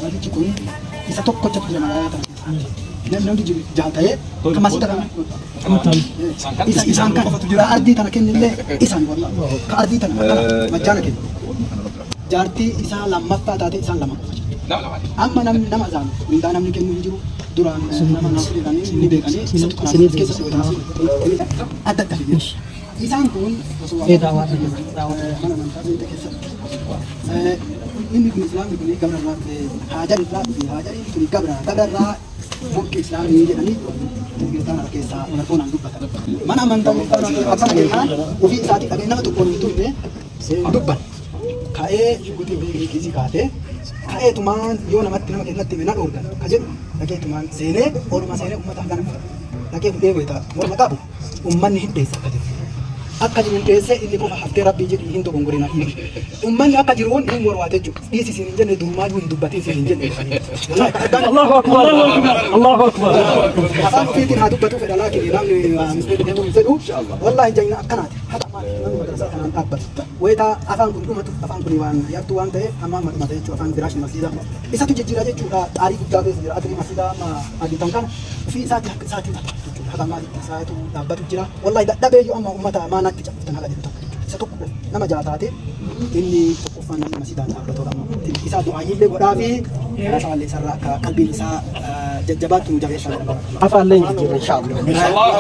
Namtichi kun isa tokkochatu jira magaalaa tana keessa. Namni jiru jaal ta'ee kan masjida kana isa isaan kan jira ardii tana kennillee isaan wallahi ka ardii tana akkana majjaana kennu. Jaartii isaa lammaffaa taate isaan lama qofa jechuudha. Amma namni nama isaan mindaa namni kennu hin jiru duraan nama naaf jedhanii ni beekanii isatu kanaaf keessatti hojjetan adda adda fide. Isaan kun osoo mana amantaa seente keessatti inni kun islaamni kun gabra irraa dhufe Haajar irraa dhufe Haajariin tuni gabra gabra irraa burqe islaamii jedhanii kiristaana keessaa walfoonaan dubbatan. Mana amantaa akkana jennaan ofii isaatii dhagee nama tokkoon hin turre dubban. Ka'ee shuguxii ofii kiisii kaatee ka'eetumaan yoo namatti nama kennatti hime na dhoorgan ka jedhu dhaqeetumaan seenee ooluma seenee uummata hagana dhaqee fudhee wayita morma qabu uummanni hidheessa akka jiru. Akka jiru hidheessee inni qofa haftee rabbii jedhi hin dogongorina. Uummanni akka jiruun hin warwaate jechuudha. Dhiisi siin hin jenne durumaayyuu hin dubbatin siin hin jenne. Allahu akbar. Allahu akbar. Afaan ofiitiin haa dubbatu fedha laakiin namni misbeeti deemuu hin fedhu. Wallaahi jagna akkanaati. Haqa maali namni madrasaa kanaan dhaabbatu. Wayita afaan kun dhumatu afaan kun waan yartuu waan ta'eef amma amma dhumata jechuudha afaan firaash masjiida. Isatu jijjiira jechuudha xaarii guddaa keessa jira adrii masjiida amma argitan kana ofii isaatti harka isaatiin jechuudha. Haqa maali isaatu dhaabbatu jira. Wallaahi dadhabee yoo amma uummata maanaatti cabsatan haqa jedhu tokko jechuudha. Isa tokko nama jaataate inni tokkoffaan namni masjiidaan dhaabbatu amma. Isaa du'aayyillee godhaa fi isaallee isarraa akka qalbiin isaa jajjabaattu nu jabeessaa jedhama. Afaan leen jijjiirra inshallah. Inshallah.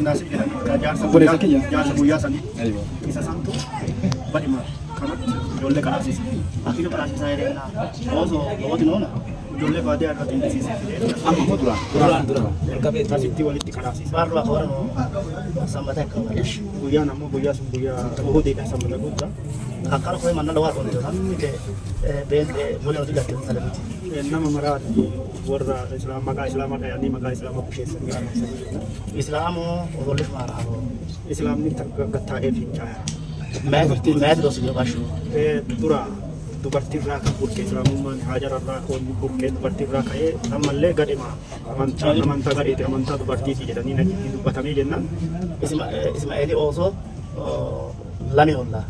Obboleessa kiyya. Jaarsa guyyaa sanii isa santu badhima kanatti ijoollee qaraasisa. Akkiitu qaraasisaa jedhee osoo looti noona. Ijoollee baadiyyaa irratti hindisiise. Amma immoo duraan. Duraan. Asitti walitti qaraasisa. Baarru akka warra sanbata akka warra. Guyyaan ammoo guyyaa sun guyyaa uhudiidha sanbata guddaa. Akkana koo manna lawaa qoonte namni ke beente mulee hojii gattee salamiti. Nama maraa warra islaam maqaa islaamaa dhayanii maqaa islaamaa busheessan jedhama. Islaamu osolli maaraafoo. Islaamni gattaa'ee fincaa'e. Meet dosi yoo baashu. Dura dubartiirraa kan burqe islaamummaan haajararraa kan burqe dubartiirraa ka'ee ammallee gadhima amantaa amantaa gadheeti amantaa dubartiiti jedhanii natti dubbatamee jennaan. Ismaa'eeli osoo lami hollaa.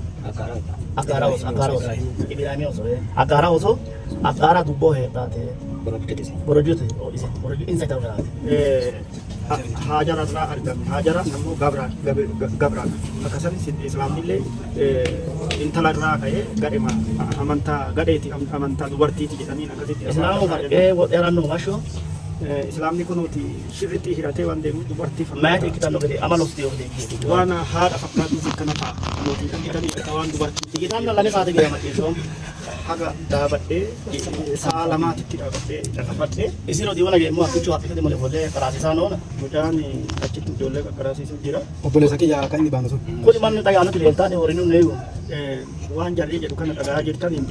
Akkaara osoo akkaara osoo Ibrahim osoo akkaara osoo akkaara dubboo heertaate. Borojjuute borojju insa ta'uu jiraate. Haajararraa argame haajaraan ammoo gabraan akkasumas islaamnillee intalarraa ka'ee gadhima amantaa gadheeti amantaa dubartiiti jedhanii akkasitti. Islaamu farqee wodheerannoo bashu. Islaamni kunuuti shirritti hiratee waan deemuuf dubartii Meet ikkitannoo gadi amalosti yoo deebi'e. Waan haadha fakkaatu akkana ta'a. Mootii argitanii akka waan dubartii. Ikkitannoo lami saate gadi maciisoo. Haga dhaabadhee sa'a lamaatitti dhaabadhee dhaqafadhee. Isin hojii wala geemmoo akkichuu haffifate malee bollee qaraasisaa noona. Mucaan achitti ijoollee qaqqaraasiisu jira. Obboleessa kiyya kan inni baanu sun. Kuni manni xayyaanatti leeltaate horiin nu eegu. Waan jarri jedhu kana dhagahaa jirtan hin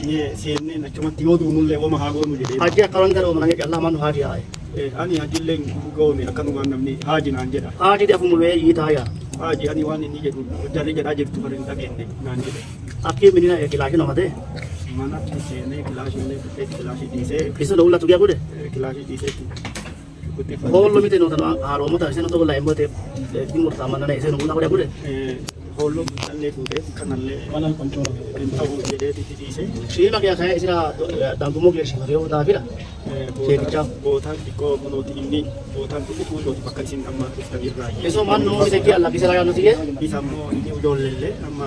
seennee achumatti yoo duunullee wama haa goonu jedhee. Hajji akka waan gara mana callaa mannu haaji yaaye. Ani hajillee goone akkanumaan namni haaji naan jedha. Haaji deefu mubee yiitaa yaa. Haaji ani waan inni jedhu jarri jedhaa jirtu bara hin dhageenye naan jedhe. Akkii minina kilaashii namate. Manatti seenee kilaashiillee fudhee kilaashii dhiisee. Isin ulla tugiya godhe. Kilaashii dhiisee. Hoollo miti noota haaromota isin tokko laa immoo ta'e dhimmoota amanana isin ulla godhe godhe. Hoollo guddallee fuudhee kanallee hin ta'u jedhee itti dhiisee. Shiima kee ka'ee isina dangumoo kee shiima yoo taafidha. Sheekicha. Bootaan xiqqoo kunuuti inni bootaan xiqqoo kunuuti bakka isin amma dhuftan irraa. Isoo mannu miti kee alla kisira yaannu tige. Isa ammoo inni ijoolleellee amma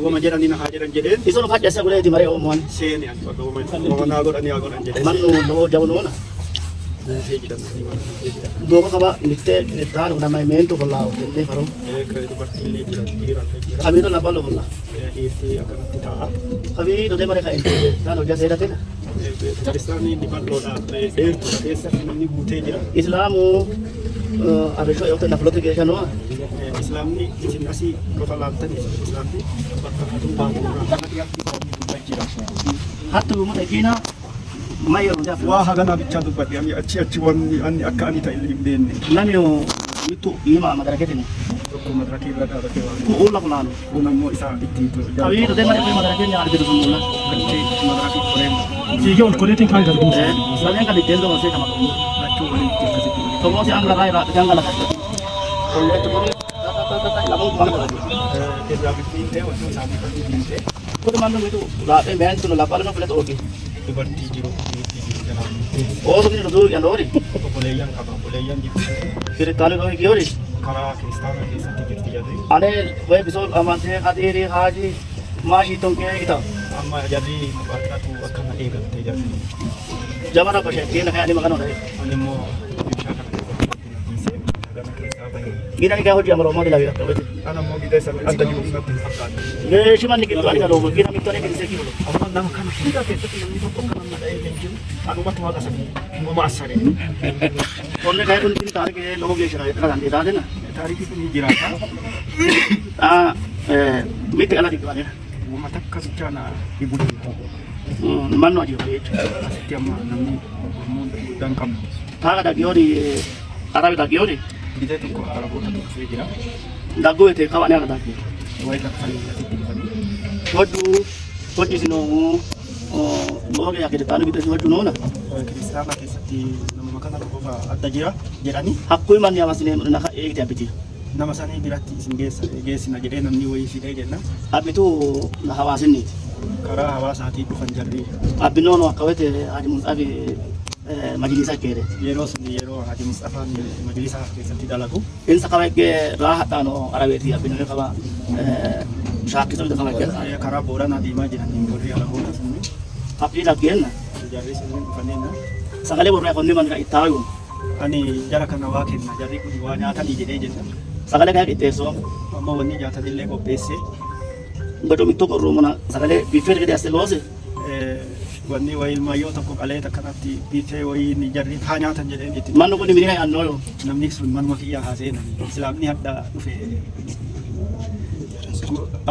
wama jedhanii na haa jedhan jedheen. Isoo nu faccaasa godheeti maree oomoon. Seene ani bakka wama naa godhanii haa godhan jedheen. Mannu loo jabunoona. Guufee jedhan mana guufee jedhan. Dooka qaba nittee nittaan nama meentu kollaa jennee faroo. Dubartiillee jira dhiirallee jira. Qabiidoo labbaa lokollaa. Dhiirtii akkanatti taa'a. Qabiidoo deemare kan inni hojjaa seeratina. Kiristaanni inni bal'oodha dheertuudha keessatti namni guutee jira. Islaamu abishoo yoo ta'e nafulotti geessan noo. Islaamni isin asii qofa laaltan islaamni bakka aduu baatu jira. Hattu uummata kiina Waa hagana bichaa dubbadhe ani achi achi wanni ani akka ani ta'e hin beekne. Namni mittu hima madarakeetiin. Tokko madarakii irra dhaabatee waan. Kuula kulaanu. Kun ammoo isaa itti Qabiidoo deemare kun madarakeen argitu sun mulla. Achi madarakii koreen. Fiigee ol koleetiin kan gad buuse. Lameen kan ittiin gabaasee kama. lachuu walitti akkasitti. Tomooti anga raayira jangala kan. Kolleetu kun Irraa bittiintee osoo isaanii kan bittiintee. Kun mannu mitu raaphe meen tunu lafa lama filat oogi. Dubartii jiru dubartii jiru jalaa. Oosu ni dhuduu yan oori. Obboleeyyan qaba obboleeyyan jirti. Kiristaanni dhoohi kiyoori. Karaa kiristaanaa keessatti jirti jarri. Ane wayi bisool amantee hadiirii haajii maashii tonkee ita. Amma jarri maqaatu akkana eegaltee jarri. Jabana basheettee na kaa'anii maqaan oolanii. Ani immoo meeshaa kana keessatti dhiisee gana keessaa bahee. Gina ni kaa'u jamaromoo mali labii akka beektu. Ana immoo gidee sana adda jiru natti hin fakkaatu. Meeshii manni gidduu ani galoomu gina mittoon eegalisee kiilu. Amma nama kana hunda keessatti namni tokko kana mada'ee hin jiru. Anumatu waaqa sanii ngoma asaree. Qonni kaa'ee kun ittiin taarikii logo geessaa kan taatee na. Taarikii kun jiraata. Mitti ala dhibbaa. Uummata akkas jaana dhibu. Mannu ajaa'iba jechuudha. Asitti amma namni gurmuun guddaan qabu. Taaga dhaggiyooni arabi dhaggiyooni. Bitee tokko araboota dhufee jira. Daggoo itee qabanii akka dhaggiyo. Wayi laffanii asitti dhufanii. Hojjuu hojii sinoo loogee akka taanu bitee hojjuu noona. Kiristaana keessatti nama kana qofa adda jira jedhanii. Hakkuu manni hawaasni naka eegite abbiti. Nama sanii biratti isin geessina jedhee namni wayii fidee jenna. Abbituu hawaasinniiti. Karaa hawaasaatiin dhufan jarri. Abbinoon akka wayite Haji Musxaafi majlisa keere. Yeroo sun yeroo Haji Musxafaan majlisa keessatti dalagu. Insa qaba eggee raahaadhaan arabeetii abbinoon qaba shaakkisoo qaba eggee. Karaa Booranaa deemaa jiraniin warri alagoota sunni. Abdii dhaggeenna. Jarri sunniin dhufaniinna. Sagalee borraa konni manni ittaayuun. Ani jara kana waa kenna jarri kun waa nyaatanii jedhee jenna. Sagalee kana qixxeessoo. Amma wanni nyaatanillee qopheessee. Godhu mittuu qorruu mana sagalee biffee gadi as loose. Wanni wayii ilmaayyoo tokko qalee akkanatti biffee wayii jarri haa nyaatan jedhee itti. Manni kun miidhagina yaannoo yoo. Namni sun manuma kiyyaa haa seenan. Islaamni hadda dhufe.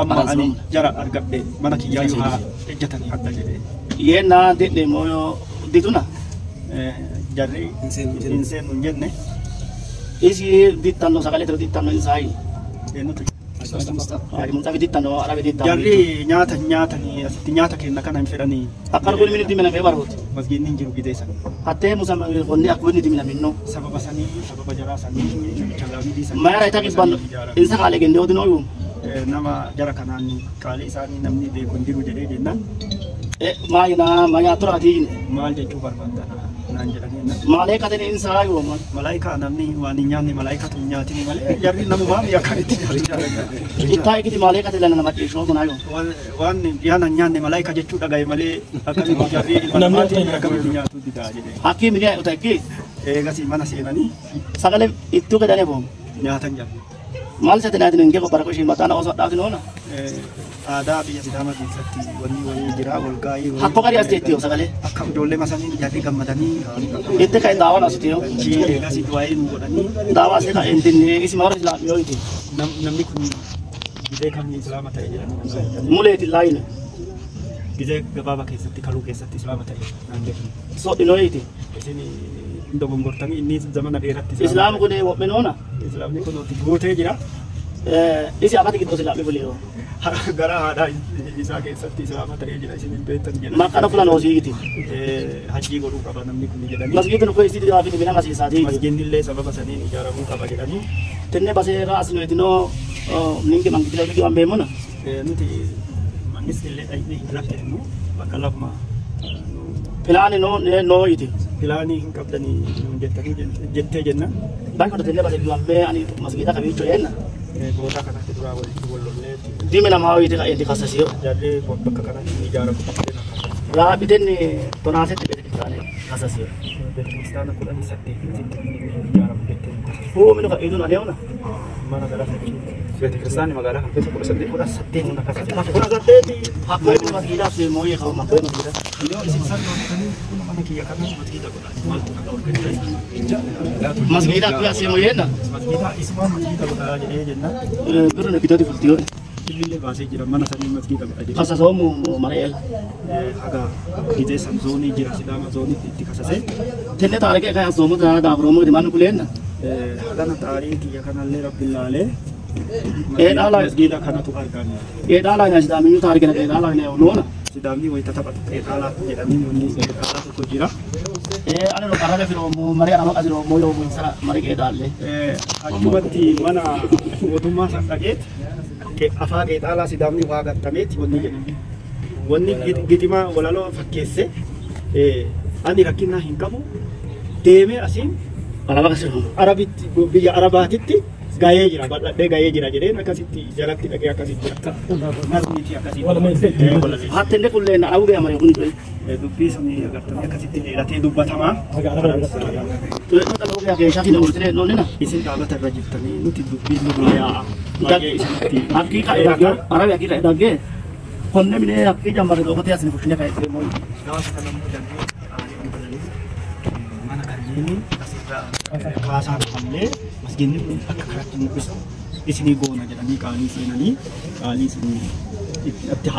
Amma ani jara argadhe mana kiyyaa yoo haa ejjatanii hadda jedhee. Yennaa deedhee moo yoo dituna. Jarri hin seenu hin jenne. Isi dittannoo sagalee ture dittannoo hin saayi. Eenyutu? Haji Musxaafi dittannoo arabe dittannoo. Jarri nyaata nyaatanii asitti nyaata kenna kana hin fedhanii. Akka arguun inni dimina fee baruuti. Masgiinni hin jiru gidee sana. Hattee musa qonni akkuma inni dimina minnoo. Sababa sanii sababa jaraa sanii namicha gaamidii sanii. Mayara ita kisban insa kaalee gennee odinoo yuum. Nama jara kanaan qaalii isaanii namni beeku hin jiru jedhee jennaan. Maayinaa mayaa turaatiin. Maal jechuu barbaadda naan jedhanii. Malee katee insaa yuum. Malaayikaa namni waan hin nyaanne malaayikatu hin nyaatini malee jarri namumaa mi'a akkamitti nyaatu. Ittaa ikiti malee katee lana nama dhiishoo kunaa yuum. Waan dhiyaana hin nyaanne malaayika jechuu dhagaye malee akkamitti jarri ilma namaatiin akkamitti nyaatu didaa jedhee. Hakkii miidhaa yoo ta'e Eegasii mana seenanii. Sagalee ittuu gadanii boomu. Nyaatan jarri. Maal isa tinaatiin hin geeku bara kushii mataan osoo dhaatin oona. Aadaa biyya Sidaamaa keessatti wanni wayii jira walgaa'ii. Hakkoo gadi as teetti yoo sagalee. Akka ijoollee masaniin jarri gammadanii. Itti kan daawwan asitti yoo. Eegasii du'aa'ii nu godhanii. Daawwan asii kan intinni isi mara islaam yoo iti. Namni kun gizee kamii islaama ta'e jedhanii. Muleeti laayine. Gizee gabaabaa keessatti kaluu keessatti islaama ta'e naan jedhu. Sodhinoo iti. Isin dogongortanii inni zamana dheeratti. Islaam kun wo'minoona. Islaamni kun guutee jira. Isi afati gidduu islaamni bulee. Gara haadhaa isaa keessatti islaama ta'ee jira isin hin beektan jedhan. Maqaan fulan hojii iti. Hajii godhuu qaba namni kun jedhanii. Masgiidni kun isitti gaafi mina masiisaati. Masgiidni illee sababa saniin ijaaramuu qaba jedhanii. Tenne basee irraa as nuti noo ninki mangitila biki waan beemuna. Nuti mangisti illee dhaqnee hin rakkinu bakka lafuma. Pilaani noo noo iti. Pilaanii hin qabdanii jettanii jettee jenna. Bakka tenne basee waan bee ani masgiida qabiichoo jenna. Goota kanatti duraa walitti wal lollee. Diime namaa ho'iiti ka'eeti kasasiyoo. Jarri bakka kanatti ijaaramu qabdee na kasasiyoo. Raabiten tonaasetti beekiristaane kasasiyoo. Beekiristaana 18 asitti ijaaramu jettee nu kasasiyoo. Huuminu ka'iituun adeemna. Mana gara fakkii. Beekiristaanni magaalaa kan keessa 18. 18 na kasasiyoo. 18. Hakkoo inni masgiidaaf mooyee qabu makkoo masgiidaa. Yoo isin sardootanii mana kiyya kana masgiida godhaa. Maaltu kana ol Masgiida akka asii mooyeenna. Masgiida isumaan masgiida godhaa jedhee jenna. Birri nakitooti fultiyoo. Bilbillee baasee jira mana sanii masgiida godha jedhee. Kasasoomu mareel. Haga gizee san zoonii jira Sidaama zoonii itti kasasee. Tenne taarikee kan asoomu taana daafuroomu dimaan kuleenna. Hagana taarii kiyya kanallee rabbi laalee. Eedhaa masgiida kanatu argame. Eedhaa laayina Sidaamiyyuu taarikee eedhaa laayina noona. Sidaamni wayita taphatu qeexaalaa jedhanii wanni qeexaalaa tokko jira. Ani no qarrabe firoomu marii anama qasiroomu yeroo munsara marii qeexaalle. Achumatti mana mootummaa san dhaqeet afaa qeexaalaa sidaamni waa gattameeti wanni jedhu. Wanni giximaa walaloo fakkeesse ani rakkinaa hin qabu deemee asiin Arabitti biyya Arabaatitti gahee jira bal'adhee gahee jira jedheen akkasitti jalatti dhaqee akkasitti akka nazmiitii akkasitti. Hattenne qulleen arabu bee amare kun ture. Dubbii suni agartanii akkasitti dheeratee dubbatamaa. Isin dhaabata irra jirtanii nuti dubbiin nurra yaa'a. Baay'ee isinitti. Hakkii ka'e arabi hakkii ka'e dhaggee konne minee hakkii jammarre dhookotee asini fushine ka'e ture mooyi. Gaafa kana immoo darbee aanee oolanii mana kanneen asirraa kaasaa dhufallee masgiinni kun akka karatti mul'isu isinii goona jedhanii qaalii seenanii qaalii isinii itti